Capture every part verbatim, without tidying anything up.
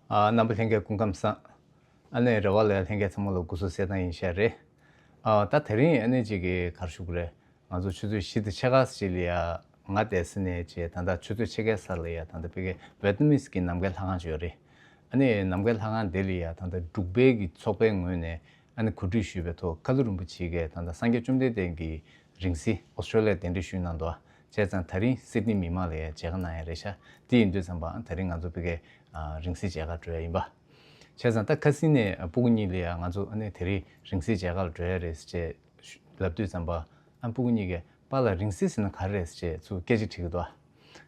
ཨ། རྣམ་པ་ལྷན་རྒྱས་སྐུ་ཁམས་བཟང་། ཨ་ནི་རེ་བ་ལ་ལྷན་རྒྱས་ཚང་མ་ལ་སྐུ་གཟུགས་གསལ་ཐང་ཡིན་ཤག་རེད། ཨ། ད་དེ་རིང་ཨ་ནི་གཅིག་གི་ག་རེ་ཞུ་དགོས་རེད། ང་ཚོ་ཆུ་ཚོད་བཞི་དང་ཕྱེད་ཀ་ཙམ་ཅིག་ལ་ཡ། ང་བསྡད་ས་ནས་བྱས་ད་ལྟ་ཆུ་ཚོད་ཕྱེད་ཀའི་སར་ལ་ཡ། ད་ལྟ་ཕ་གི་ཝེ་ཏི་ནམ་གྱི་ནམ་མཁའི་ལྷ་ཁང་ཅིག་ཡོད་རེད། ཨ་ནི་ནམ་མཁའི་ལྷ་ཁང་དེ་ལ་ཡ་ད་ལྟ་འབྲུག་པའི་གི་ཚོགས་པའི་ངོས་ནས་ཨ་ནི་གོ་སྒྲིག་ཞུས་པའི་ཐོག་ཀ་ལུ་རིན་པོ་ཆེ་གིས་ད་ལྟ་སངས་རྒྱས་བཅོམ་ལྡན་འདས་ཀྱི་རིང་བསྲེལ་ཨོ་སི་ཀྲོ་ལི་ཡ་གདན་འདྲེན་ཞུས་གནང་འདུག། བྱས་ཙང་དེ་རིང་སིད་ནི་མི་མང་ལ་ཡ་མཇལ་ཁ་གནང་ཡ་རེད་ཤག། དེ་ཡིན་དུས་ཙམ་པ་ཨ་དེ་རིང་ང་ཚོ་ཕ་གི་ཨ་རིང་བསྲེལ་མཇལ་ཁ་འགྲོ་ཡ་ཡིན་པ། བྱས་ཙང་ད་ཁ་སང་ནས་སྤུ་གུ་གཉིས་ལ་ཡ་ང་ཚོ་ཨ་ནི་དེ་རིང་རིང་བསྲེལ་མཇལ་ཁ་ལ་འགྲོ་ཡ་རེད་ཅེས་ལབ་དུས་ཙམ་པ། ཨ་སྤུ་གུ་གཉིས་ཀས་པཱ་ལགས་རིང་བསྲེལ་ཟེར་ན་ག་རེ་རེད་ཅེས་ཚུར་སྐད་ཆ་དྲིས་ཀྱི་འདུག།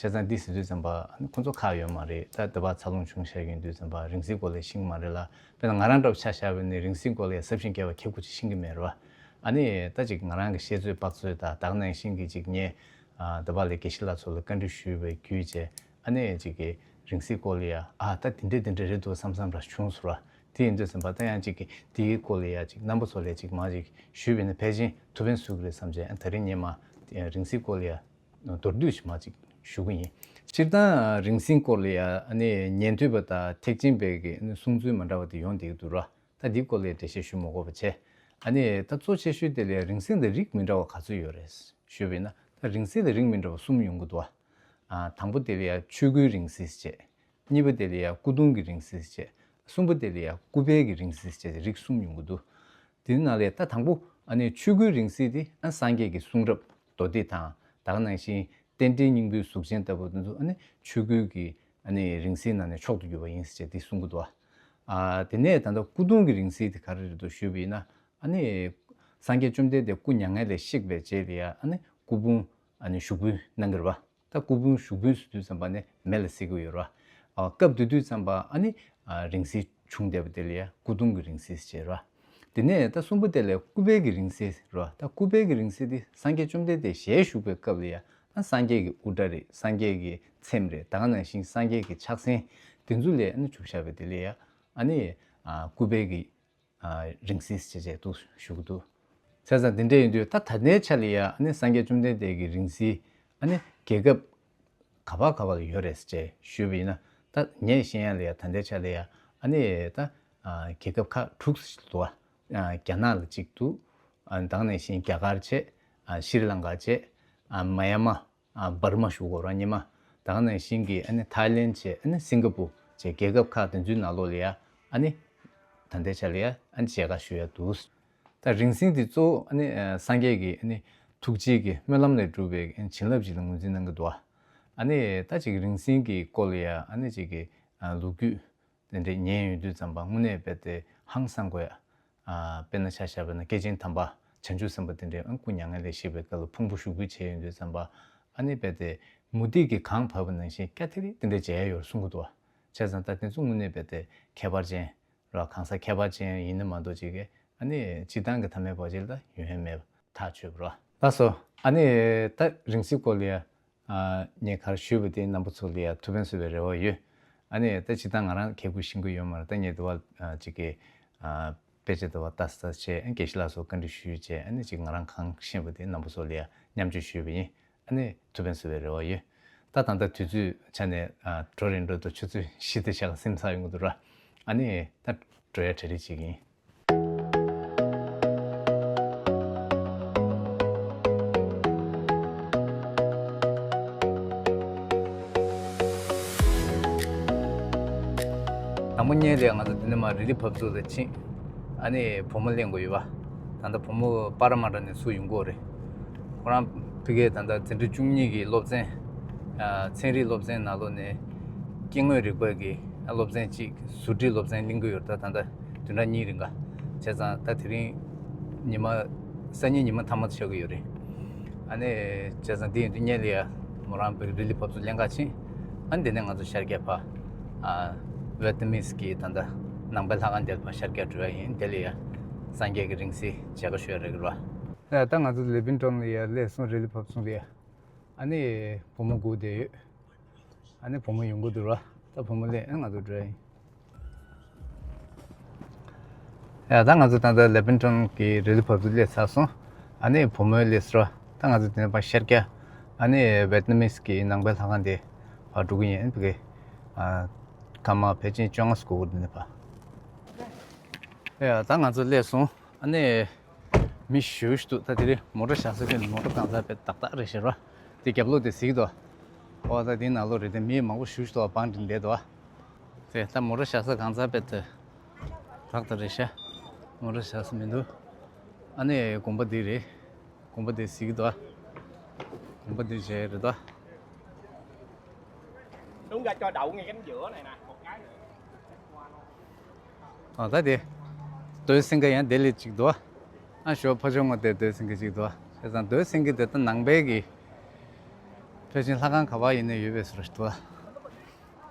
བྱས་ཙང་འདི་ཟེར་དུས་ཙམ་པ་ཨ་ནི་ཁོ་ཚོ་ཁག་ཡོད་མ་རེད། ད་འདི་པར་འཚར་ལོངས་བྱུང་བཞག་ཡིན་དུས་ཙམ་པ་རིང་བསྲེལ་སྐོར་ལ་ཤེས་ཀྱི་མ་རེད་ལ། དཔེར་ན་ང་རང་འདྲ་བོ་ཆ་བཞག་པ་ཡིན་ན་རིང་བསྲེལ་སྐོར་ལ་ཡ་ཟབ་ཞིང་རྒྱས་པ་ཁྱབ་ཁུ་ཅིག་ཤེས་ཀྱི་མེད་རེད་བ། ཨ་ནི་ད་ཅིག་ང་རང་གི་ཤེས་ཚོད་དཔག་ཚོད་དང་དེ་ག་ནང་བཞིན་གྱི་ཅིག་ངས་ཨ་འདི་པར་ལ་དགེ་བཤེས་ལགས་ཚོ་ལ་བཀའ་འདྲི་ཞུས་པའི་བརྒྱུད་བྱས། ཨ་ནི་ཅིག་གི་རིང་བསྲེལ་སྐོར་ལ་ཡ། ཨ་ད་དེ་འདྲས་དེ་འདྲས་རེད་འདུག་བསམ་བསམ་ར་བྱུང་སོང་ར། དེ་ཡིན་དུས་ཙམ་པ་ད་ཡང་ཅིག་གི་དེའི་སྐོར་ལ་ཡ་ཅིག་རྣམ་པ་ཚོ་ལ་ཅིག་མར་ཅིག་ཞུས་པ་ཡིན་ན་ཕལ་ཆེར་ཐུགས་ཕན་གསོས་ཀྱི་རེད་བསམ་བྱས། ཨ་དེ་རིང་ངས་མར་རིང་བསྲེལ་སྐོར་ལ་ཡ་མདོར་བསྡུས་ཤིག་མར་ཅིག་ཞུ་གི་ཡིན། སྤྱིར་བཏང་རིང་བསྲེལ་སྐོར་ལ་ཡ་ཨ་ནི་ཉན་ཐོས་པ་དང་ཐེག་ཆེན་པའི་གི་ཨ་ནི་གསུང་ཚུལ་མ་འདྲ་བ་དེ་ཡོང་བསྡད་ཀྱི་འདུག་ར། ད་འདིའི་སྐོར་ལ་འགྲེལ་བཤད་ཞུ་མ་དགོས་པ་བྱས། ཨ་ནི་ད་གཙོ་ཆེ་ཤོས་དེ་ལ་ཡ་རིང་བསྲེལ་ལ་རིགས་མི་འདྲ་བ་ག་ཚོད་ཡོད་རེད་ཞུས་པ་ཡིན་ན། ད་རིང་བསྲེལ་ལ་རིགས་མི་འདྲ་བ་གསུམ་ཡོང་གི་འདུག་བ། ཨ་དང་པོ་དེ་ལ་ཡ་ཆོས་སྐུའི་རིང་བསྲེལ་བྱས། གཉིས་པ་དེ་ལ་ཡ་སྐུ་གདུང་གི་རིང་བསྲེལ་བྱས། གསུམ་པ་དེ་ལ་ཡ་སྐུ་བལ་གྱི་རིང་བསྲེལ་བྱས་ཏེ་རིགས་གསུམ་ཡོང་གི་འདུག། དེའི་ནང་ལས་ད་དང་པོ་ཨ་ནི་ཆོས་སྐུའི་རིང་བསྲེལ་དེ་ཨ་སངས་རྒྱས་ཀྱི་གསུང་རབ་མདོ་སྡེ་དང་དེ་ག་ནང་བཞིན་རྟེན་འབྲེལ་སྙིང་པོའི་གཟུགས་ཅན་ལྟ་བུ་དེ་ཚོ་ཨ་ནི་ཆོས་སྐུའི་གི་ཨ་ནི་རིང་བསྲེལ་ནང་ནས་མཆོག་ཏུ་གྱུར་པ་ཡིན་ཟེར་བྱས་དེ་གསུང་གི་འདུག། ཨ་དེ་ནས་ད་ལྟ་སྐུ་གདུང་གི་རིང་བསྲེལ་དེ་ག་རེ་རེད་འདུག་ཞུས་པ་ཡིན་ན། ཨ་ནི་སངས་རྒྱས་བཅོམ་ལྡན་འདས་སྐུ་མྱ་ངན་ལས་གཤེགས་པའི་རྗེས་ལ་ཡ་ཨ་ནི་སྐུ་ཕུང་ཨ་ནི་ཞུགས་འབུལ་གནང་གི་རེད་བ། ད་སྐུ་ཕུང་ཞུགས་འབུལ་ཟེར་དུས་ཙམ་པ་ནི་མེ་ལ་བསྲེག་གི་ཡོད་རེད་བ། ཨ་སྐབས་དེ་དུས་ཙམ་པ་ཨ་ནི་ཨ་རིང་བསྲེལ་བྱུང་བསྡད་པ་དེ་ལ་ཡ་སྐུ་གདུང་གི་རིང་བསྲེལ་ཟེར་བ། དེ་ནས་ད་གསུམ་པ་དེ་ལ་སྐུ་བལ་གྱི་རིང་བསྲེལ་ཟེར་བ། ད་སྐུ་བལ་གྱི་རིང་བསྲེལ་དེ་སངས་རྒྱས་བཅོམ་ལྡན་འདས་ཞལ་བཞུགས་པའི་སྐབས་ལ་ཡ་ཨ་སངས་རྒྱས་ཀྱི་དབུ་སྐྲ་རེད། སངས་རྒྱས་ཀྱི་ཚེམས་རེད། དེ་ག་ནང་བཞིན་སངས་རྒྱས་ཀྱི་ཕྱག་སེན་དེ་ཚོ་ལ་ཨ་ནི་བྱུགས་བཞག་པ་དེ་ལ་ཡ་ཨ་ནི་ཨ་སྐུ་བལ་གྱི་ཨ་རིང་བསྲེལ་ཟེར་བྱས་འདུག་ཞུ་གི་འདུག། བྱས་ཙང་དེ་འདྲ་ཡིན་དུས་ད་ད་ལྟའི་ཆ་ལ་ཡ་ཨ་ནི་སངས་རྒྱས་བཅོམ་ལྡན་འདས་ཀྱི་རིང་བསྲེལ་ཨ་ནི་རྒྱལ་ཁབ་ག་པར་ག་པར་ལ་ཡོད་རེད་ཟེར་བྱས་ཞུས་པ་ཡིན་ན། ད་ངས་ཤེས་ཡ་ལ་ཡ་ད་ལྟའི་ཆ་ལ་ཡ་ཨ་ནི་ད་ཨ་རྒྱལ་ཁབ་ཁག་དྲུག་ཙམ་འདུག་བ། ཨ་རྒྱ་ནག་ལ་གཅིག་འདུག། ཨ་དེ་ག་ནང་བཞིན་རྒྱ་གར་བྱས། ཨ་ཤྲི་ལང་ཀ་བྱས། ཨ་མ་ཡ་མ། ཨ་འབར་མ་ཞུ་དགོས་ར་ཉི་མ། དེ་ག་ནང་བཞིན་གྱི་ཨ་ནི་ཐའི་ལེན་བྱས། ཨ་ནི་སིང་ག་པུར་བྱས། རྒྱལ་ཁབ་ཁག་དེ་ཚོའི་ནང་ལོགས་ལ་ཡ་ཨ་ནི་ད་ལྟའི་ཆ་ལ་ཡ་ཨ་ནི་མཇལ་ཁ་ཞུ་ཡ་འདུག། ད་རིང་བསྲེལ་འདི་གཙོ་བོ་ཨ་ནི་ཨ་སངས་རྒྱས་ཀྱི་ཨ་ནི་ཐུགས་རྗེ་གི་སྨོན་ལམ་ལས་གྲུབ་པའི་ཨ་ནི་བྱིན་རླབས་ཅིག་ལ་ངོས་འཛིན་གནང་གི་འདུག། ཨ་ནི་ད་ཅིག་རིང་བསྲེལ་གྱི་སྐོར་ལ་ཡ་ཨ་ནི་ཅིག་གི་ཨ་ལོ་རྒྱུས་དེ་འདྲས་ཉན་ཡོང་དུས་ཙམ་པ་དངོས་གནས་རྦད་དེ་ཧང་སང་དགོས་ཡ། ཨ་དཔེར་ན་ཆ་བཞག་པ་ན་སྐྱེས་ཆེན་དམ་པ་བྱང་ཆུབ་སེམས་དཔའ་དེ་འདྲས་ཨ་སྐུ་མྱ་ངན་ལས་གཤེགས་པའི་སྐབས་ལ་ཕུང་པོ་ཞུགས་འབུལ་བྱས་ཡོང་དུས་ཙམ་པ་ཨ་ནི་རྦད་དེ་མུ་ཏིག་གིས་གང་བབས་པ་ནང་བཞིན་སྐྱ་ཐིག་རིག་དེ་འདྲས་མཇལ་ཡ་ཡོད་གསུང་གི་འདུག་བ། བྱས་ཙང་ད་དེ་ཚོ་དངོས་གནས་རྦད་དེ་ཁྱད་པར་ཅན་ར། གང་ཟག་ཁྱད་པར་ཅན་ཡིན་ན་མ་གཏོགས་ཅིག་གིས་ཨ་ནི་སྤྱིར་བཏང་གི་ཐ་མལ་པ་ཅིག་ལ་ཡོང་ཡ་མེད་པ་ཐག་ཆོད་པ་ར། ལགས་སོ། ཨ་ནི་ད་རིང་བསྲེལ་སྐོར་ལ་ཡ། ཨ་ངས་ག་རེ་ཞུས་པ་དེ་རྣམ་པ་ཚོ་ལ་ཡ་ཐུགས་ཕན་གསོས་པའི་རེ་བ་ཡོད། ཨ་ནི་ད་སྤྱིར་བཏང་ང་རང་གི་ཁུག་ཤེས་ཀྱི་ཡོད་མ་རེད། ད་ངས་དེ་བ་ཨ་ཅིག་གི་ཨ་དཔེ་ཆ་དེ་བ་ལྟ་ས་བྱས། ཨ་དགེ་བཤེས་ལགས་སོགས་བཀའ་འདྲི་ཞུས་བྱས། ཨ་ནི་ཅིག་ང་རང་གང་ཤེས་པ་དེ་རྣམ་པ་ཚོ་ལ་ཡ་མཉམ་སྤྱོད་ཞུས་པ་ཡིན། ཨ་ནི་ཐུགས་ཕན་གསོས་པའི་རེ་བ་ཡོད། ད་ད་ལྟ་དུས་ཚོད་ཆ་ནས་ཨ་འགྲོ་རིང་འགྲོ་དུས་ཆུ་ཚོད་བཞི་དང་ཕྱེད་ཀ་ཟིན་ཚར་ཡོང་གི་འདུག་ར། ཨ་ནི་ད་འགྲོ་ཡ་གྲ་སྒྲིག་བྱེད་ཀྱི་ཡིན། དང་པོ་ཉིད་ལ་ང་ཚོ་འདི་ནས་མར་རི་ལི་བབས་ཚུགས་ལ་ཕྱིན། ཨ་ནི་བུ་མོ་ལེན་དགོས་ཡོད་པ། ད་ལྟ་བུ་མོ་པ་ར་མ་འདྲ་ནས་ཚུར་ཡོང་གི་ཡོད་རེད། ཁོ་རང་ཕ་གིར་ད་ལྟ་འཛིན་གྲྭ་བཅུ་གཉིས་ཀྱི་སློབ་ཚན། ཨ་ཚན་རིག་སློབ་ཚན་ནང་ལོགས་ནས་སྐྱེ་དངོས་རིག་པ་གི་སློབ་ཚན་གཅིག་ཟུར་ཁྲིད་སློབ་ཚན་གླེང་གི་ཡོད་རེད། ད་ད་ལྟ་བདུན་ཕྲག་གཉིས་རིང་ག། བྱས་ཙང་ད་དེ་རིང་ཉི་མ་སང་ཉིན་ཉི་མ་མཐའ་མ་ཆགས་ཀྱི་ཡོད་རེད། ཨ་ནི་བྱས་ཙང་འདི་ཡིན་དུས་ཉིད་ལ་ཡ་མོ་རང་ཕ་གིར་རི་ལི་བབས་ཚུགས་ལེན་ག་ཕྱིན། ཨ་ནི་དེ་ནས་ང་ཚོ་ཤར་རྒྱག་ཕར་ཨ་ཝེ་ཏི་ནམ་གྱི་ད་ལྟ་ནང་པའི་ལྷ་ཁང་དེར་ཕར་ཤར་རྒྱག་འགྲོ་ཡ་ཡིན། དེ་ལ་ཡ་སངས་རྒྱས་ཀྱི་རིང་བསྲེལ་མཇལ་ཁ་ཞུ་ཡ་རེད་གི་ར། ད་ང་ཚོ་ལེ་པིན་ཀྲོན་ལ་ཡ་སླེབས་སོང་། རི་ལི་བབས་ཚུགས་ལ་ཡ། ཨ་ནི་བུ་མོ་སྒུག་བསྡད་ཡོད། ཨ་ནི་བུ་མོ་ཡོང་གི་འདུག་ར། ད་བུ་མོ་སླེབས། ཨ་ང་ཚོ་འགྲོ་ཡ་ཡིན། ཡ་ད་ང་ཚོ་ད་ལྟ་ལེ་པིན་ཀྲོན་གྱི་རི་ལི་བབས་ཚུགས་སླེབས་ཚར་སོང་། ཨ་ནི་བུ་མོ་སླེབས་སོང་ར། ད་ང་ཚོ་དེ་ནས་ཕར་ཤར་རྒྱག། ཨ་ནི་ཝེ་ཏི་ནམ་གྱི་ནང་པའི་ལྷ་ཁང་དེ་ཕར་འགྲོ་གི་ཡིན། ཨ་ནི་ཕ་གི་ཨ་ སྐར་མ་ཕལ་ཆེར་བཅོ་ལྔ་ཙམ་འགོར་གྱི་འདུག་ནས་ཕ། ཨེ་ཡ། ད་ང་ཚོ་སླེབས་སོང་། ཨ་ནི་མི་ཞེ་པོ་ཞིག་འདུག་ད་དེ་རིང་མོ་ཊ་བཞག་ས་ཀྱི་མོ་ཊ་གང་ཚ་བེད་ཏག་ཏག་རེད་ཤག་ར། དེ་རྒྱབ་ལོགས་དེ་གཟིགས་དོ། ཨོ་ད་དེ་ནང་ལོགས་རེད། དེ་མི་མང་པོ་ཞེ་པོ་ཞིག་འདུག་བང་སྒྲིག་བསྡད་འདུག་དེ་ད་མོ་ཊ་བཞག་ས་གང་ཚ་བེད་དེ་ཏག་ཏག་རེད་ཤག་མོ་ཊ་བཞག་ས་མི་འདུག་ཨ་ནི་དགོན་པ་འདི་རེད། དགོན་པ་འདི་གཟིགས་དོ། དགོན་པ་འདི་བྱས་རེད་དོ། Đúng ra cho đậu ngay cánh giữa này nè, một cái nữa. ཨ་ད་དེ་རྡོའི་སེང་གེ་ཡང་དེ་ལས་གཅིག་འདུག་ཨ་ཞོ་ཕ་ཆུང་ངོ་དེ་རྡོའི་སེང་གེ་གཅིག་འདུག་བྱས་ཙང་རྡོའི་སེང་གེ་དེ་ད་ནང་པའི་གི་ཕལ་ཆེར་ལྷ་ཁང་ག་པར་ཡིན་ནའི་ཡོད་པའི་བཟོ་འདྲ་ཞིག་འདུག་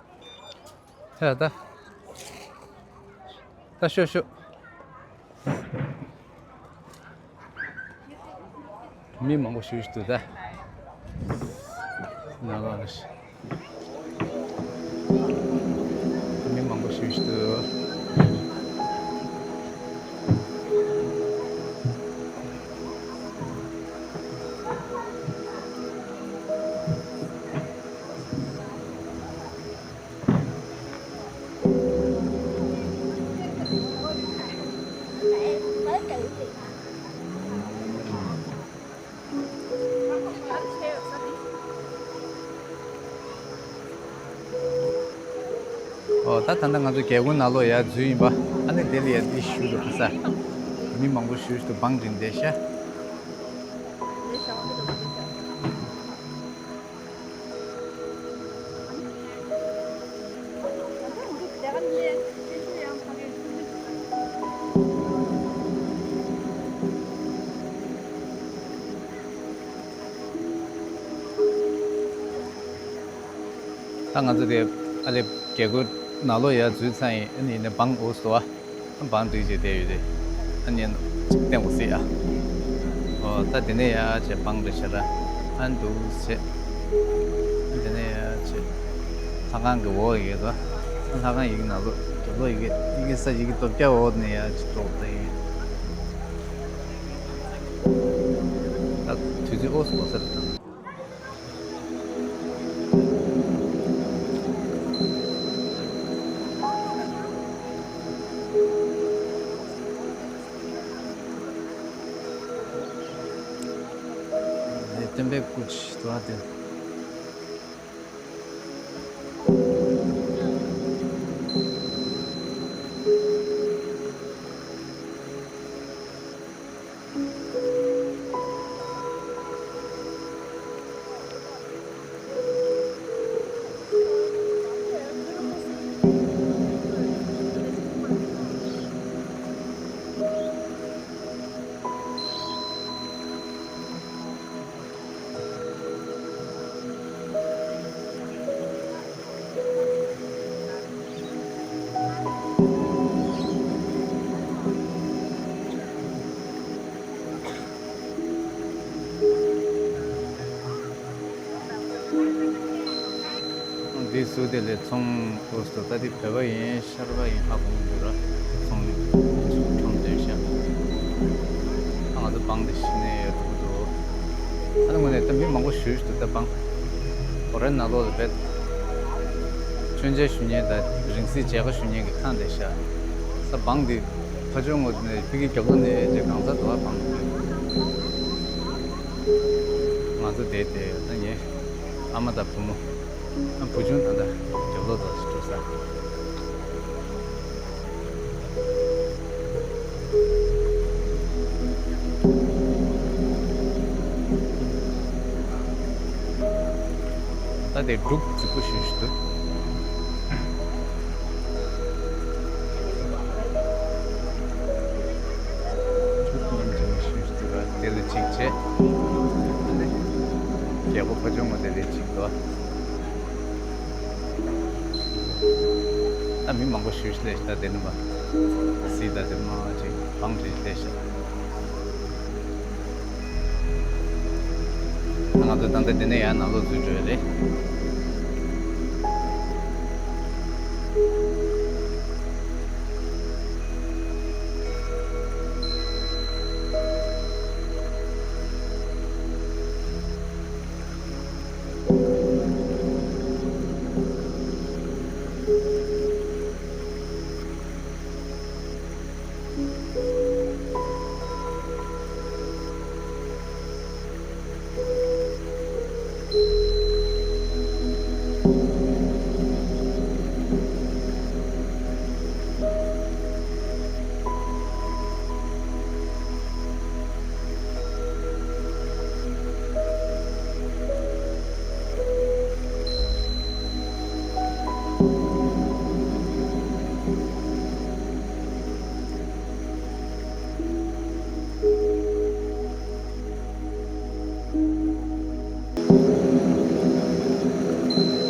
ཨ། ད་ད་ཤོག་ཤོག་མི་མང་པོ་ཞེ་པོ་ཞིག་འདུག་ད། ན་ལོ་རེད། མི་མང་པོ་ཞེ་པོ་ཞིག་འདུག་ཨོ་ད་ད་ལྟ་ང་ཚོ་རྒྱལ་སྒོ་ནང་ལོགས་ཡར་འཛུལ་ཡིན་པ། ཨ་ནི་དེ་ལ་ཡར་འདི་ཞུ་རུ་ཁ་ས། མི་མང་པོ་ཞེ་པོ་ཞིག་འདུག་བང་སྒྲིག་བསྡད་ཤག་ད་ང་ཚོ་དེ་ཨ་ལེ་རྒྱལ་སྒོ་ནང་ལོགས་ཡར་འཛུལ་ཚར་ཡིན། ཨ་ནི་ཡིན་ནའི་བང་འོག་སོ་ཨ། བང་སྒྲིག་བྱས་བསྡད་ཡོད་དེ། ཨ་ནི་གཅིག་བསྟན་དགོས་སྲིད་ཨ། ཨོ་ད་དེ་ནས་ཡར་བྱས་བང་སྒྲིག་བྱས་ར། ཨ་འདུག་བྱས། ཨ་དེ་ནས་ཡར་བྱས་ལྷ་ཁང་གི་འོག་ཡོད་དོ། ཨ་ལྷ་ཁང་ཡིག་ནང་ལོགས་རྒྱབ་ལོགས་ཡི་གེ་ཡི་གེ་ས་ཡི་གེ་སྟོབས་རྒྱ་འོག་ནས་ཡར་བྱས་འགྲོ་བསྡད་ཡིན། ད་དུས་ཚོད་འོག་སུ་འགོར་ས་རེད་དང་། སྟོན་པའི་སྐུ་ཅིག་འདུག་ཨ་དེ། འདི་སུ་དེ་ལས་ཚོང་ཨོ་སོ་ད་འདི་བོད་པ་ཡིན་ཤར་པ་ཡིན་ཧ་གོ་མི་འདུག་ར། ཚོང་ཁྲོམ་དེ་ཤ། ཨ་ང་ཚོ་བང་དེ་ཤི་ནས་ཡོད་ཐུག་འདུག་ཨ་ནི་ངོས་ནས་ད་མི་མང་པོ་ཞུ་ཞུ་འདུག་ད་བང་། ཧོ་རའི་ནང་ལོགས་ལ་བེད། མཆོད་མཇལ་ཞུ་མཁན་དང་རིང་བསྲེལ་མཇལ་ཁ་ཞུ་མཁན་གྱི་ཁང་དེ་ཤ། ས་བང་འདི་ཕ་ཆུང་ངོས་ནས་ཕ་གི་རྒྱབ་ལོགས་ནས་ཅེ་གང་ཚ་འདུག་ཨ་བང་འདི། ང་ཚོ་བསྡད་དེ་ད་ངས་ཨ་མ་དང་བུ་མོ། ཨ་བུ་ཆུང་ད་ལྟ་རྒྱབ་ལོགས་དང་འགྲོ་ས། ད་དེ་འབྲུག་རྫིག་པོ་ཞུ་ཞུ་འདུག་འབྲུག་མིན་ཅིག་ཞུ་ཞུ་འདུག་དེ་ལ་གཅིག་བྱས། ཨ་ནི་རྒྱལ་པོ་ཕ་ཆུང་ངོ་དེ་ལ་གཅིག་འདུག་ད་མི་མང་པོ་ཞུ་ཞུ་ལས་ད་དེ་ནི་མ་སྲིད་ད་དེ་མ་ཅིག་བང་ཅིག་ལས་ཤག་ང་ཚོ་ད་ལྟ་འདི་ནས་ཡར་ནང་ལོགས་འཛུལ་འགྲོ་ཡ་རེད།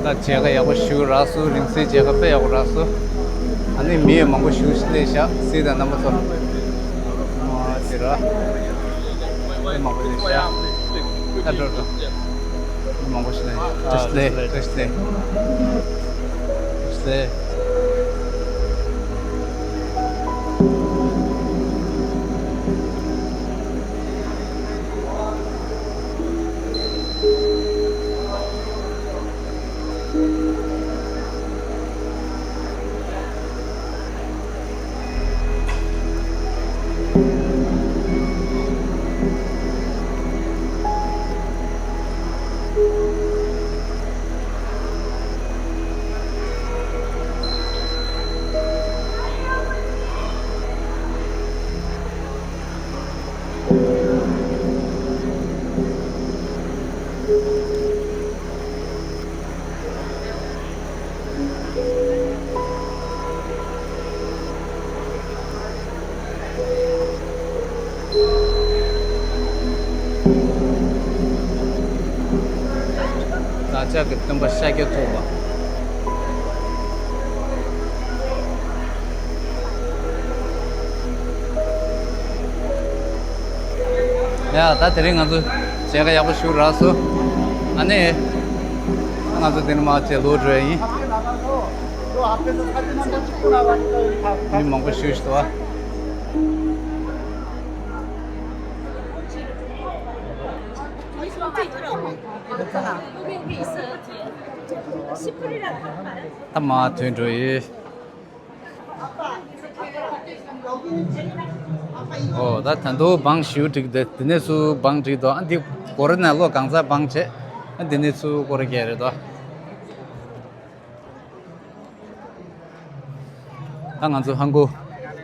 ད་མཇལ་ཁ་ཡག་པོ་ཞིག་རག་སོང་། རིང་བསྲེལ་མཇལ་ཁ་དཔེ་ཡག་པོ་རག་སོང་། ཨ་ནི་མི་ཡང་མང་པོ་ཞིག་སླེབས་ཤག། གཟིགས་དང་རྣམ་པ་ཚོ། ཨ་དེ་ར། མི་མང་པོ་སླེབས་ཤག། ད་འགྲོ་འགྲོ། མི་མང་པོ་ཞིག་སླེབས། བཀྲ་ཤིས་བདེ་ལེགས། བཀྲ་ཤིས་བདེ་ལེགས། བཀྲ་ཤིས་བདེ་ལེགས། བདག་ཅག་གི་སྟོན་པ་ཤཱཀྱ་ཐུབ་པ། ཡ། ད་དེ་རིང་ང་ཚོ་མཇལ་ཁ་ཡག་པོ་ཞིག་རག་སོང་། ཨ་ནི། ང་ཚོ་དེ་ནས་མར་ཅིག་ལོག་འགྲོ་ཡ་ཡིན། མི་མང་པོ་ཞིག་འདུག་ཨ། ད་མར་ཐོན་འགྲོ་ཡི། ཨོ། ད་ད་དུང་བང་ཞིག་བསྒྲིགས་ཏེ། དེ་ནས་ཚུར་བང་བསྒྲིགས་འདུག། ཨ་འདི་སྒོ་ར་ནས་ལོག་གང་ཚ་བང་བྱས། ཨ་འདི་ནས་ཚུར་སྒོ་ར་བརྒྱབ་རེད་དོ། ད་ང་ཚོ་ཧང་གོ་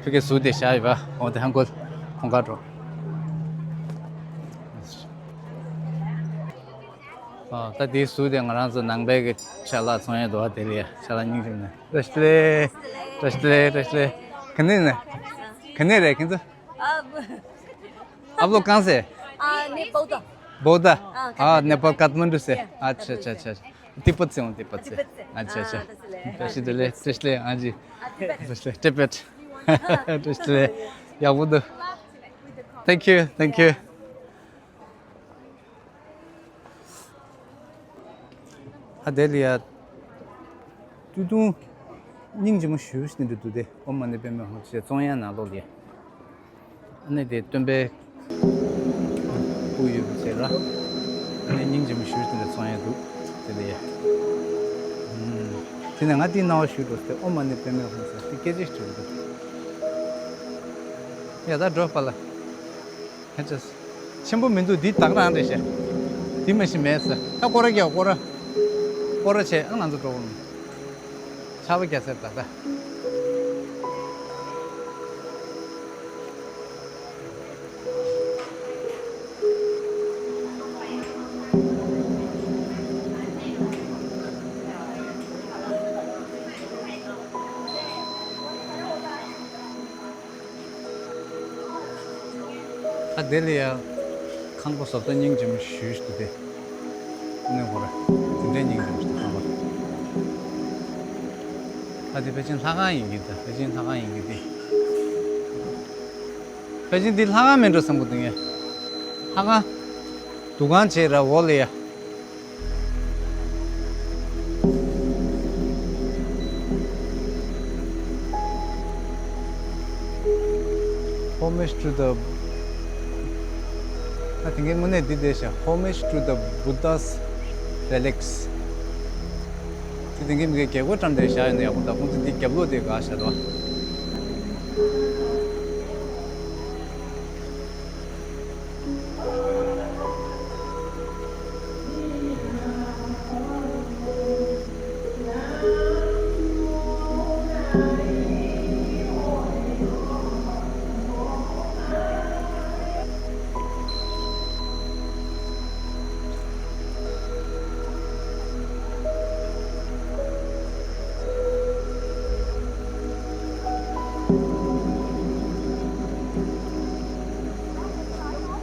ཕ་གིར་ཟུར་དེ་བཞག་ཡོད་པ། འོ་དེ་ཧང་གོ་གོང་ཁ་འགྲོ། ཨ་ད་དེའི་ཟུར་དེ་ང་རང་ཚོ་ནང་པའི་གི་ཅ་ལག་ཚོང་ཡས་འདུག་པ། དེ་ལ་ཡ་ཅ་ལག་རྙིང་རིགས་ནས། བཀྲ་ཤིས་བདེ་ལེགས། བཀྲ་ཤིས་བདེ་ལེགས། བཀྲ་ཤིས་བདེ་ལེགས། ག་ནས་ནས། ག་ནས་རེད་ཁྱེད་ཚོ། आप लोग कहाँ से? आ, ने बौद्ध। बौद्ध? हाँ, आ, नेपाल काठमाडौं से। या, अच्छा, अच्छा, अच्छा। तिब्बत से हूँ, तिब्बत से। तिब्बत से। अच्छा, अच्छा। हाँ, त्यसैले। Translate, translate, हाँ जी। आ, तिब्बत। Translate, तिब्बत। Translate। या, वो दो। Thank you, thank you। ཨ་དེ་ལ་ཡ། སྟོད་ཐུང་། སྙིང་རྗེ་མོ་ཞེ་པོ་ཞིག་འདྲ་འདུག་སྟེ། ཨོཾ་མ་ཎི་པདྨེ་ཧཱུྃ་ཞེས་ཚོང་ཡ་ནང་ལོགས་ལ་ཡ། ཨ་ནི་དེ་སྟོན་པའི་སྐུ་ཡོད་པ་བྱས་ལ། ཨ་ནི་སྙིང་རྗེ་མོ་ཞེ་པོ་ཞིག་འདྲ་ཚོང་ཡ་འདུག་དེ་ལ་ཡ། ཨུམ། དེ་ནས་ང་དེའི་སྣང་བ་ཞུ་འགྲོ་སྟེ། ཨོཾ་མ་ཎི་པདྨེ་ཧཱུྃ་ཟེར་དེ་སྐད་ཆ་ཞིག་འདྲ་འདུག། ཡ་ད་འགྲོ་པ་ལ། ཧ་ཅང་ཆེན་པོ་མི་འདུག། འདི་དག་རང་རེད་ཤག། འདི་མ་གཞི་མེད་ས། ད་སྐོར་ར་རྒྱག་སྐོར་ར། སྐོར་ར་བྱས། ཨ་ང་ཚོ་འགྲོ་དགོས། ཆར་པ་རྒྱག་ས་རེད་ད་ལྟ། ཨ་དེ་ལ་ཡ། ཁང་པ་བཟོ་ལྟ་སྙིང་རྗེ་མོ་ཞེ་པོ་ཞིག་འདུག་སྟེ། ཨ་ནི་སྐོར་ར། དེ་འདྲའི་སྙིང་རྗེ་མོ་ཞིག་འདུག་ཁང་པ། ཨ་དེ་ཕལ་ཆེར་ལྷ་ཁང་ཡིན་གྱི་འདུག། ཕལ་ཆེར་ལྷ་ཁང་ཡིན་གྱི་འདུག། ཕལ་ཆེར་འདི་ལྷ་ཁང་མིན་འགྲོ་བསམ་གྱི་འདུག་ངས། ལྷ་ཁང་། འདུ་ཁང་བྱས་ར་འོག་ལ་ཡ། Homage to the. ད་དེང་གི་དངོས་གནས་འདི་བསྡད་ཤག། Homage to the Buddha's relics. དེ་དེང་གི་མི་གའི་རྒྱལ་སྒོ་བཀྲམ་བསྡད་བཞག་ཡོད་ན་ཡག་པོ་འདུག། ཁོང་ཚོ་འདི་རྒྱབ་ལོགས་དེ་དགའ་ཤག་འདུག།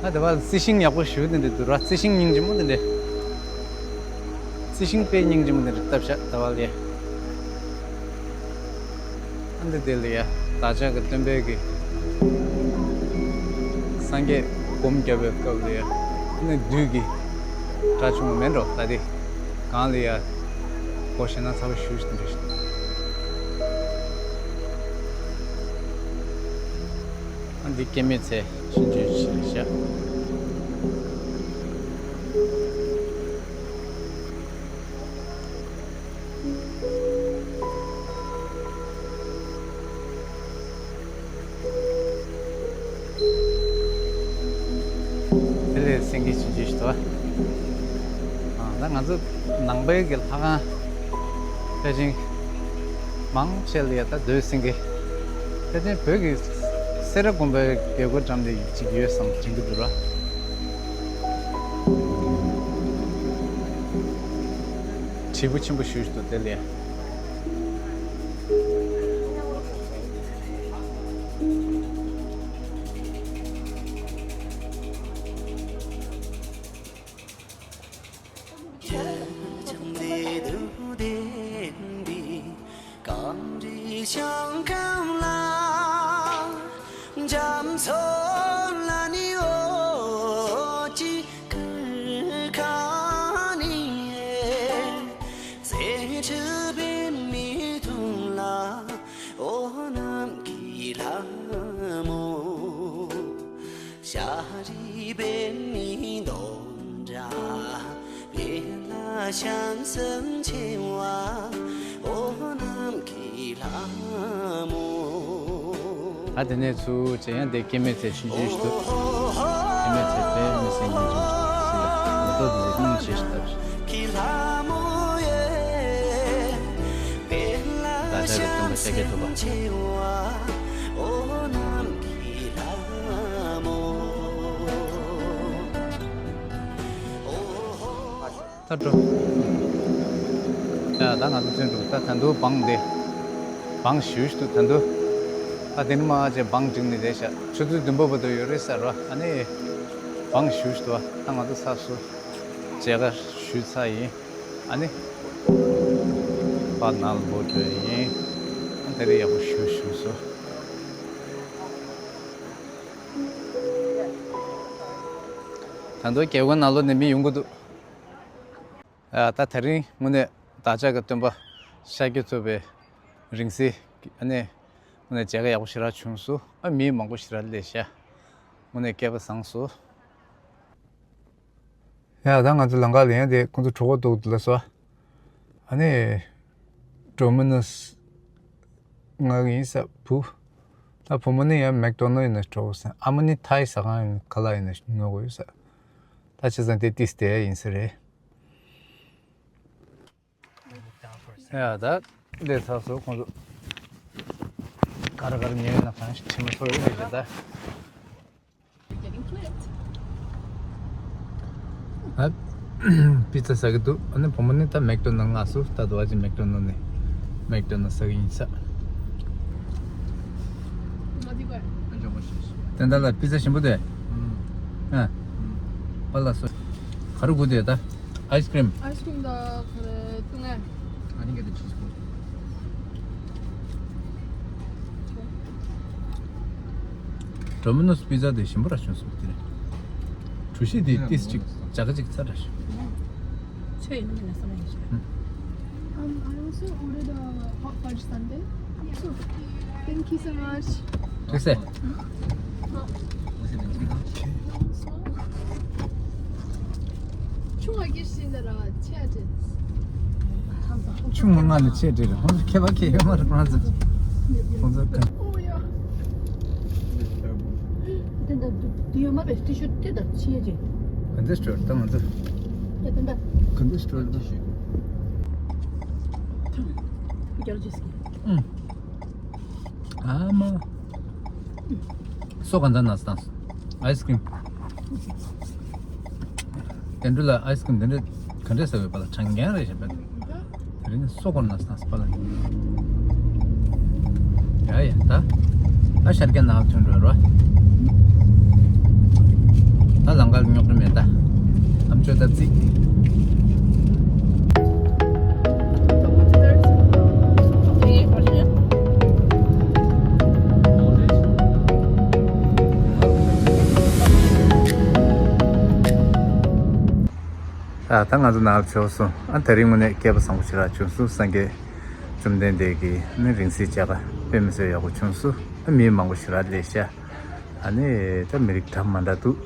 ཨ་དེ་བ་རྩི་ཤིང་ཡག་པོ་ཞེ་པོ་དེ་འདྲ་འདུག་ར། རྩི་ཤིང་སྙིང་རྗེ་མོ་དེ་འདྲ། རྩི་ཤིང་དཔེ་སྙིང་རྗེ་མོ་འདི་རེད་བཏབ་བཞག་ད་བ་ལས། ཨ་འདི་དེ་ལ་ཡ་བདག་ཅག་གི་སྟོན་པའི་གི་སངས་རྒྱས་སྒོམ་བརྒྱབ་པའི་སྐབས་ལ་ཡ་ཨ་ནི་བདུད་ཀྱི་དགྲ་བྱུང་བ་མེད་འགྲོ་ད་དེ་གང་ལ་ཡ་སྒོ་ཕྱེ་ན་ཚ་བ་ཞུ་ཞུ་འདྲ་ཞིག་ཨ་འདི་སྐྱེད་མོས་ཚལ་ཆུང་ཆུང་ཞིག་བཞག་དེ་ལས་སེང་གེ་ཆུང་ཆུང་ཞིག་འདུག་ཨ་ད་ང་ཚོ་ནང་པའི་གི་ལྷ་ཁང་ཕལ་ཆེར་མང་ཆེ་ལ་ཡ་ད་རྡོའི་སེང་གེ་ཕལ་ཆེར་བོད་ཀྱི་སེ་ར་དགོན་པའི་རྒྱལ་སྒོ་འགྲམ་དེ་གཅིག་ཡོད་བསམ་དྲན་གྱི་འདུག་ར། དྲིལ་བུ་ཆེན་པོ་ཞུ་ཞུ་འདུག་དེ་ལས། ཨ་དེ་ནས་ཚུར་བྱས་ཡང་དེ་སྐྱེད་མོས་ཚལ་ཆུང་ཆུང་ཞིག་འདུག་སྐྱེད་མོས་ཚལ་དེ་མི་སེང་གི་འཇུག་ཅིག་ལ་མེ་ཏོག་དེ་ཚོ་སྙིང་རྗེ་ཞིག་བཏབ་ཤིང་། བདག་ཅག་གི་སྟོན་པ་ཤཱཀྱ་ཐུབ་པ། ད་འགྲོ། ཡ་ད་ང་ཚོ་ཐོན་འགྲོ་ད་ད་དུང་བང་འདི། བང་ཞུ་ཞུ་ད་ད་དུང་། ད་དེ་ནི་མ་ཅེ་བང་འགྲིག་ནི་རེད་ཤག་ཆུ་ཚོད་བདུན་པ་བར་དུ་ཡོད་རེད་ས་རོ། ཨ་ནི་བང་ཞུ་ཞུ་ད་ད་ང་ཚོ་ཚར་སོང་། མཇལ་ཁ་ཞུས་ཚར་ཡིན། ཨ་ནི་ཕར་ནང་ལ་འགྲོ་འགྲོ་ཡིན། ཨ་དེ་རིང་ཡག་པོ་ཞུ་ཞུ་སོང་། ད་དུང་རྒྱལ་སྒོ་ནང་ལོགས་ནས་མི་ཡོང་གི་འདུག་ཨ་ད་དེ་རིང་དངོས་གནས་བདག་ཅག་གི་སྟོན་པ་ཤཱཀྱ་ཐུབ་པའི་རིང་བསྲེལ་གྱི་ཨ་ནི་དངོས་གནས་མཇལ་ཁ་ཡག་པོ་ཞེ་དྲག་བྱུང་སོང་། ཨ་མི་མང་པོ་ཞེ་དྲག་སླེབས་ཤག་དངོས་གནས་སྐལ་པ་བཟང་སོང་། ཡ་ད་ང་ཚོ་ལམ་ཁ་ལ་ཡང་དེ་ཁོང་ཚོ་གྲོད་ཁོག་ལྟོགས་འདུག་ལབ་སོང་། ཨ་ནི་ཌོ་མི་ནོས་ང་ཡིན་ས་བུ། ད་བུ་མོ་ནི་ཡང་མེག་ཌོ་ནལ་ཡིན་ན་གྲོགས་ཟེར། ཨ་མ་ནི་ཐའི་ཟ་ཁང་ཡིན་ག་ལ་ཡིན་ན་ཉོ་དགོས་ཡོད་ས། ད་བྱས་ཙང་དེ་ཏིས་དེ་ཡིན་ས་རེད། ཡ་ད་ལས་ཚར་སོང་ཁོང་ཚོ། ག་རེ་ག་རེ་ཉོས་ཡོད་ན་གང་ཞིག་དྲི་མ་ཐོ་ཡོད་རེད་ད། ཨ། པི་ཙ་ཟ་གི་འདུག་ཨ་ནི་བུ་མོ་ནི་ད་མེག་ཌོ་ནལ་ང་སུ་ད་དུ་བ་ཅི་མེག་ཌོ་ནལ་ནས་མེག་ཌོ་ནལ་ཟ་གི་ཡིན་ས། དེ་འདྲ་ལ་པི་ཙ་ཞིམ་པོ་དེ། ཨ། པ་ལ་སོ། ག་རུ་གུ་དེ་ད། Ice cream. Ice cream དང་ག་རེ་བཏུང་ངེ། I think it's a cheese cone. Domino's pizza དེ་ཞིམ་པོ་ར་བྱུང་སོང་དེ་རེད། གྲུ་བཞི་དེ་ཏིས་ཅིག་ཇ་ག་ཅིག་ཚ་ར་བྱུང་། ཆོས་ཡིན་མིན་ན་བསམ་ཡིན་ཞིག Um, I also ordered a hot fudge sundae. So, thank you so much. ཐུགས་སྲས། ཆུང་བ་སྐྱེ་བཞིན་ད་ར་ཆེ་ཨ་ཅེ། ཆུང་མ་ང་ནི་ཆེ་འདྲི་རེད། ཁོང་ཚོ་ཁྱད་པར་ཁྱད་ཡོད་མ་རེད་ཁོང་ཚོ། ཁོང་ཚོ་ག་དེ་འདྲ་དུ་ཡོད་མ་རེད། ཏི་ཤུ་དེ་ད་ཆེ་ཅེ། ག་འདྲ་སྤྲོད་ད་ང་ཚོ། ཡ་དེ་འདྲ། ག་འདྲ་སྤྲོད་ད། རྒྱལ་ཇིས་ཀྱི། ཨུམ། ཨ་མ། སོ་ག་འདྲ་ན་སྟངས། ཨའི་སི་ཀྲིམ། དེ་འདྲ་ལ་ཨའི་སི་ཀྲིམ་དེ་འདྲ་ག་འདྲ་ཟ་བའི་པ་ལ་གྲང་རྐྱང་རེད་ཞེས་པ། དེ་རིང་སོ་གོར་ན་སྟངས་པ་ལ། ཡ་ཡ་ད། ད་ཤར་རྒྱ་ནག་ཐོན་འགྲོ་རོ། ད་ལམ་ཁར་རྙོག་དྲ་མེད་ད། ཨམ་ཅོ་ད་བརྩིས། ད་ད་ང་ཚོ་ནང་ལ་ཕྱོགས་སོང་། ཨ་ད་རིང་དངོས་གནས་སྐལ་པ་བཟང་པོ་ཞེ་དྲག་བྱུང་སོང་། སངས་རྒྱས་བཅོམ་ལྡན་འདས་ཀྱི་ནི་རིང་བསྲེལ་མཇལ་ཁ་དཔེ་མི་སྲིད་ཡག་པོ་བྱུང་སོང་། ཨ་མི་མང་པོ་ཞེ་དྲག་སླེབས་ཤག་ཨ་ནི་ད་མི་རིགས་འདྲ་མི་འདྲ་འདུག་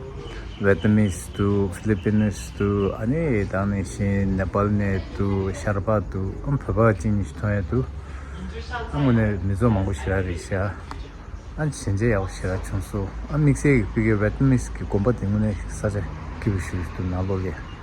ཝེ་ཏི་ནམ་མི་སི་འདུག་ཧྥི་ལི་པི་ནིས་འདུག་ཨ་ནི་ད་ནི་བཞིན་ནེ་པཱལ་ནས་འདུག་ཤར་པ་འདུག་ཨ་བོད་པ་གཅིག་གཉིས་ཤིག་མཐོང་ཡ་འདུག་ཨ་དངོས་གནས་མི་ཚོགས་མང་པོ་ཞེ་དྲག་རེད་ཤག་ཨ་ཞལ་མཇལ་ཡག་པོ་ཞེ་དྲག་བྱུང་སོང་། ཨ་དམིགས་བསལ་གྱི་ཕ་གིའི་ཝེ་ཏི་ནམ་མི་སི་གི་དགོན་པ་དེ་དངོས་གནས་ས་ཆ་སྐྱིད་པོ་ཞིག་འདུག་ནང་ལོགས་ལ།